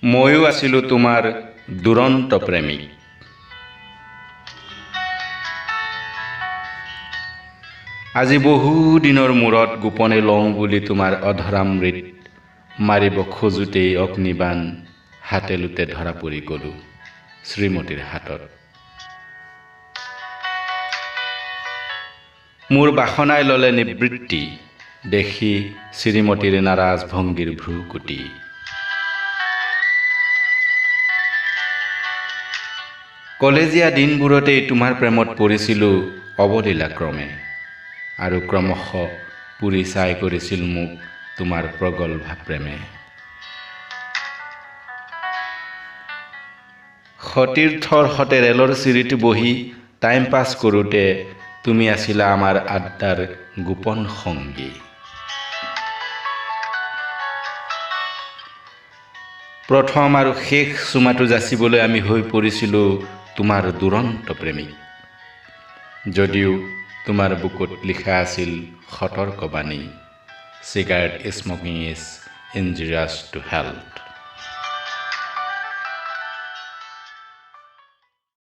ময়ো আছিলোঁ তোমাৰ দুৰন্ত প্ৰেমিক। আজি বহু দিনৰ মূৰত গোপনে লওঁ বুলি তোমাৰ অধৰামৃত মাৰিব খোজোঁতেই অগ্নিবাণ হাতে লোতে ধৰা পৰি গ'লোঁ শ্ৰীমতীৰ হাতত। মোৰ বাসনাই ল'লে নিবৃত্তি দেখি শ্ৰীমতীৰ নাৰাজ ভংগীৰ ভ্ৰূকুটি। কলেজীয়া দিনবোৰতেই তোমাৰ প্ৰেমত পৰিছিলোঁ অৱলীলাক্ৰমে আৰু ক্ৰমশঃ পুৰি ছাই কৰিছিল মোক তোমাৰ প্ৰগল্ভা প্ৰেমে। সতীৰ্থৰ সতে ৰেলৰ চিৰিত বহি টাইম পাছ কৰোঁতে তুমি আছিলা আমাৰ আড্ডাৰ গোপন সংগী। প্ৰথম আৰু শেষ চুমাটো যাচিবলৈ আমি হৈ পৰিছিলোঁ তোমাৰ দুৰন্ত প্ৰেমিক, যদিও তোমাৰ বুকুত লিখা আছিল সতৰ্কবাণী, cigarette smoking is injurious to health.